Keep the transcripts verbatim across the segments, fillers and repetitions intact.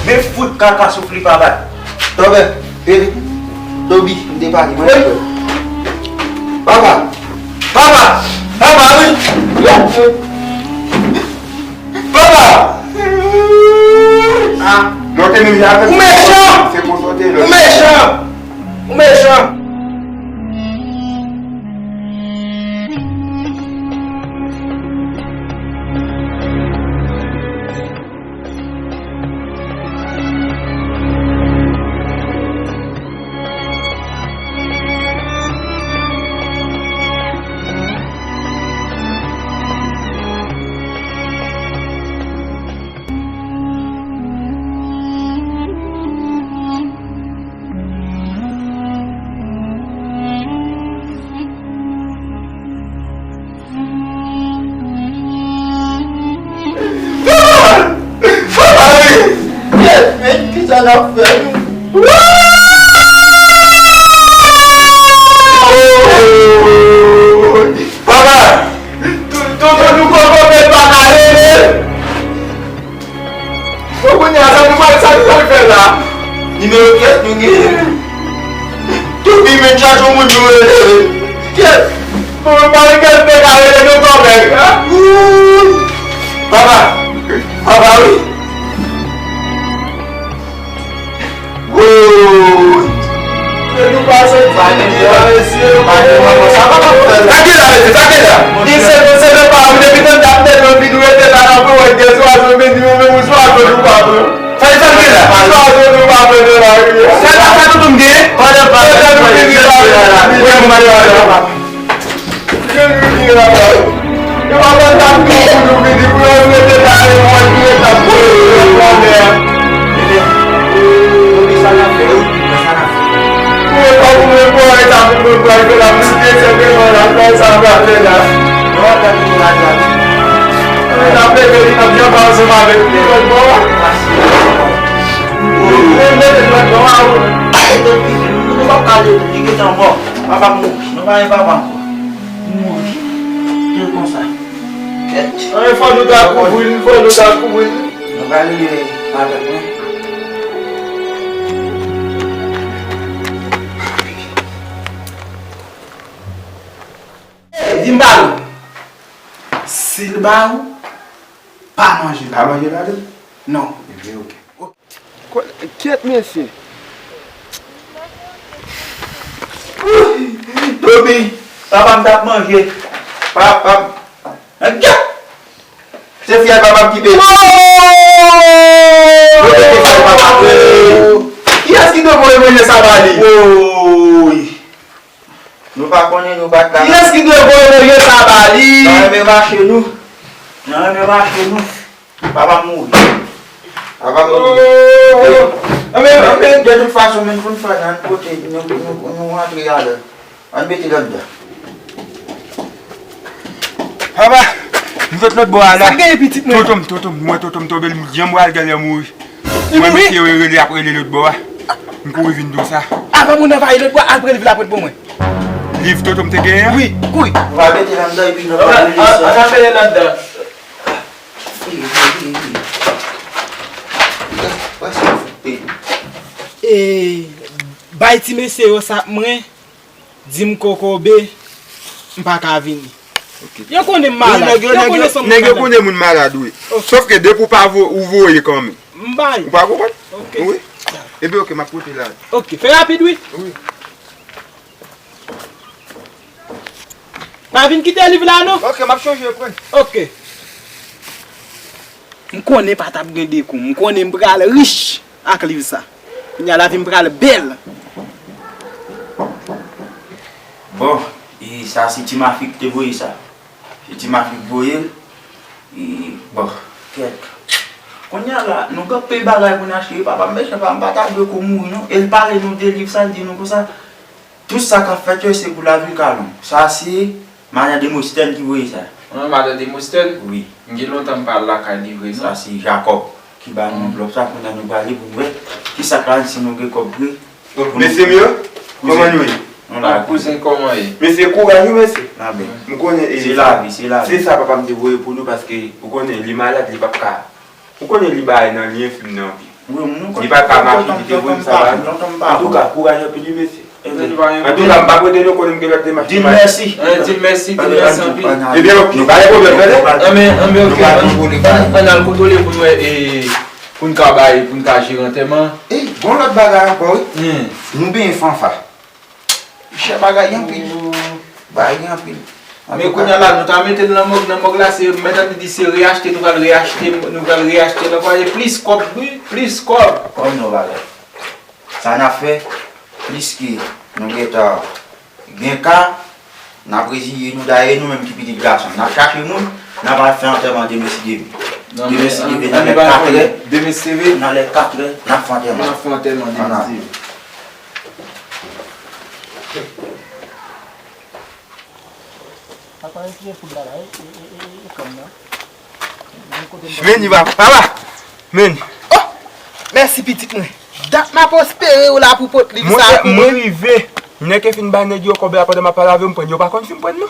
Men fout kaka soufle papa. Tòbè, bebe, Toby, m te pale, mwen. Papa, papa, papa, wi. Papa! Ah, non, te menm jan avèk ou mechan! Se konsantre lè. Ou mechan! Ou mechan! Men kisa n ap fè nou? Papa! Tonton nou kòkòbèt pa ka rele! Bon, kounye a, sa nou pral, sa nou pral fè la? Nimewo kèt nou genyen. Tout li menm chaje yon moun nou rele. Kèt. Bon, mwen pa gen kèt, mwen ka rele nou kanmenm. Papa. Papa, wi. Woy. Sa gen la, mesye, sa gen la. Li se, se nan pa ou, depi tande ap tèt mwen vin rete la, nan pou wè de zwazo, men di mwen, men zwazo nou pa pran. Sa, sa gen la. Zwazo nou pa pran nan lari a. Sa, sa, sa toutou m gen. Pandan pa, pandan nou vin la, wè, mwen pa. Jan nou vini la, yo pa konn sa k tou pou nou vini, pou yo rete kare mwen, pou yo t ap pran lè a. Pou yo pa pou mwen pran sa pou mwen pran, yo la pou te se devan la, fè sa pral fè la. Mwen ap leve, li t ap janbe ansanm avèk li, lòt bò a. Mwen mete lòt bò a, ou. Nou p ap ka leve, li gentan mò. Papa m mouri, nou pa gen papa ankò. Mouri. Tel konsa. Kèt. Anyen fò nou ta kouvri l, fò nou ta kouvri l. Nou pa rele avèk mwen. Ey, di m ba nou. Si l ba ou, pa manje l. Pa manje l ale? Non. Ebyen, oke. Kò-, kèt, mesye. Toby, papa m t ap manje. Pa, pa, nèg kèt! Se fyèl papa m ki pete. Woy! Kiyès ki te voye manje sa ba li? Woy! Nou pa konnen, nou pa t la. Kiyès ki te voye manje sa ba li? Nan renmen mache nou. Nan renmen mache nou. Papa m mouri. Papa m mouri. Oh! Anben, anben, de tout fason, menm pou n fè nan kote, nou, nou, nou rantre alè. Ann mete l anndan. Papa, m sot lòt bò a la. Sa k genyen pitit mwen? Tonton m, tonton m, mwen tonton m tonbe, l janm pral genlè mouri. Li mouri? Mwen mete yo rele, ap rele lòt bò a. M kouri vin di w sa. Avan moun nan va rele lòt bò a, al pran liv la pran pou mwen. Liv tonton m te genyen an? Wi, kouri. Ou va mete l anndan epi nou va rele sa. Ann antre l anndan. E, bay ti mesye yo sa mwen, di m kokobe, m pa ka vini. Yo konnen m malad. Yo konnen sa m malad. Nèg yo konnen moun malad, wi. Sòf ke depi w pa vo-, ou voye kanmenm. M bay. Ou pa konprann? Wi. Ebyen, oke, m ap pote la. Oke, fè rapid, wi. Wi. Pa vin kite liv la, non. Oke, m ap chonje pran. Oke. M konnen pa t ap gen de kou. M konnen m pral rich ak liv sa. Kounye a lavi m pral bèl. Bon, e sa se Ti Mafik te voye sa. Se Ti Mafik voye l. E, bon, kèt. Kounye a la, nou gen anpil bagay pou n achte. Papa m mechan, papa m pa ta dwe ko mouri, non. E l pale nou de liv sa, l di nou konsa. Tout sa k ap fèt yo, se pou lavi l ka long. Sa se madan Demostèn ki voye sa. An, madan Demostèn? Wi. M gen lontan m pa al lakay li vre, non. Sa se Jakòb ki ba nou anvlòp sa, kounye a nou prale pou n wè kisa k la, si nou gen kòb vre. Mesye m yo, kòman nou ye? Nou la. Kouzen, kòman ye? Mesye, kouraj wi, mesye. M konnen, e, se lavi, se lavi. Se sa papa m te voye pou nou, paske ou konnen li malad, li p ap ka. Ou konnen li bay nan li enfim nan anpil. Wi, m konn. Li pa ka mache, li te voye m sa la. Antouka, kouraj anpil, wi, mesye. Antouka, m p ap rete nan kote m gen lòt demach. Di l mèsi. Di l mèsi, di l mèsi anpil. Ebyen, oke, pa gen pwoblèm, tande? Anben, anben, oke. Ann al kontwole pou n wè, e, pou n ka bay, pou n ka jere antèman. E, gon lòt bagay ankò, wi. Nou benyen Fanfa. Chè, bagay anpil. Bagay anpil. Men kounye a la, nou ta mete l nan mòg, nan mòg la, se, mèt ap di se reyachte, nou pral reyachte, nou pral reyachte l ankò, e plis kòb, wi, plis kòb. Kòb non, bagay. Sa n ap fè, pliske nou gentan gen ka, n ap reziye nou, dayè nou menm ki pitit gason, n ap chache moun, n ap al fè antèman demen si Dye vle. Demen si Dye vle, nan lè katrè, demen si Dye vle, nan lè katrè, n ap fè antèman. N ap fè antèman demen si Dye vle. Papa, e ki poul la la, e, e, e, e, e kòm nan. Men li va, papa! Men! Oh! Mèsi pitit mwen. Dat m ap espere w la pou pot liv sa pou mwen. Mwen rive. Nèg ki fin bay nèg yo kòb la pandan m ap pale avè yo, m pran. Yo pa konn si m pran non.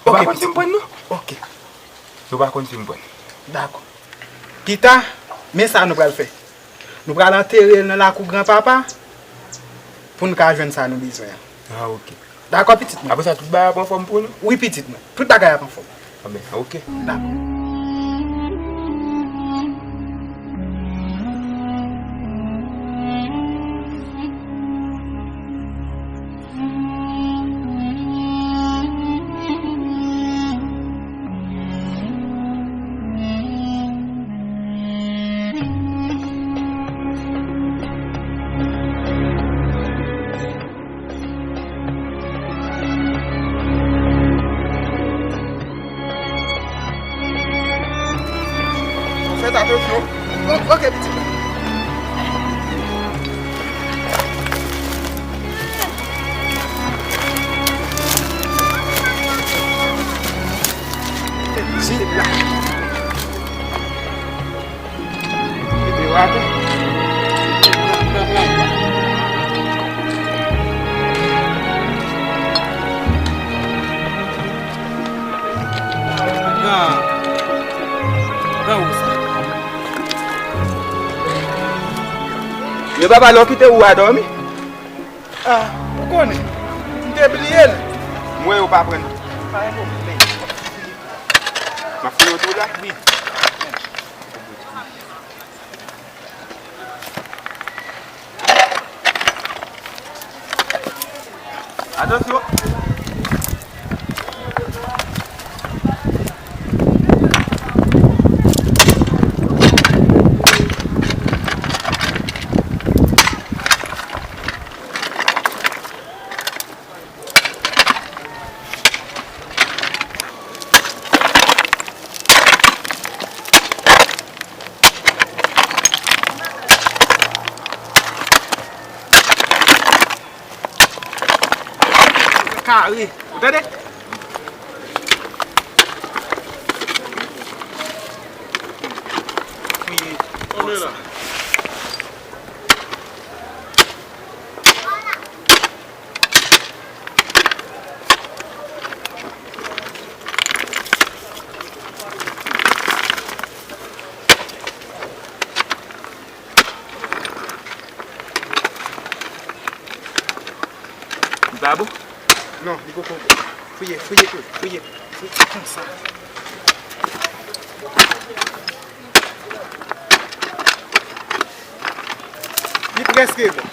Yo pa konn si m pran non. Ok. Yo pa konn si m pran. Dakò. Pita, men sa nou pral fè. Nou pral antere l nan lakou granpapa pou n ka jwenn sa nou bezwen an. Ah, ok. Dakò, pitit mwen? Apre sa, tout bagay ap anfòm pou nou? Wi, pitit mwen. Tout bagay ap anfòm. Ah ben, ok. Dakò. Fèt atansyon. O-, ok, pitit. Mete yo atè. Pran, pran ou sa. Men papa, lè w kite ou a dòmi? Ah, ou konnen. M te bliye l. M wè yo pa pran non. Pa gen pwoblèm. M ap fouye yon twou la? Wi. Atansyon! Kare. Ou tande? Fouye. Konnen la. Li pa bon? Non, li poko bon. Fouye, fouye tou, fouye. Fouye konsa. Li prèske bon.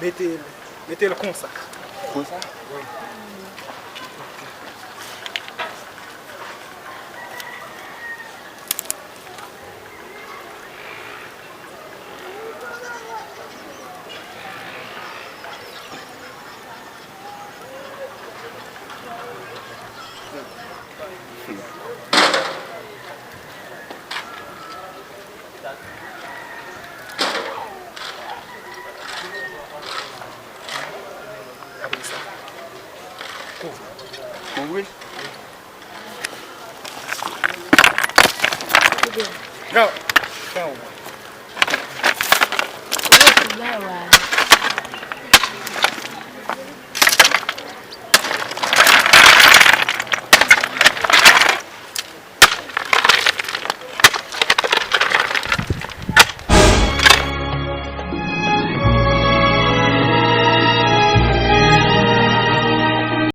Mete l, mete l konsa. Konsa? Wi. Apre sa, kouvri. Kouvri? Go! Fè yon. Lè w a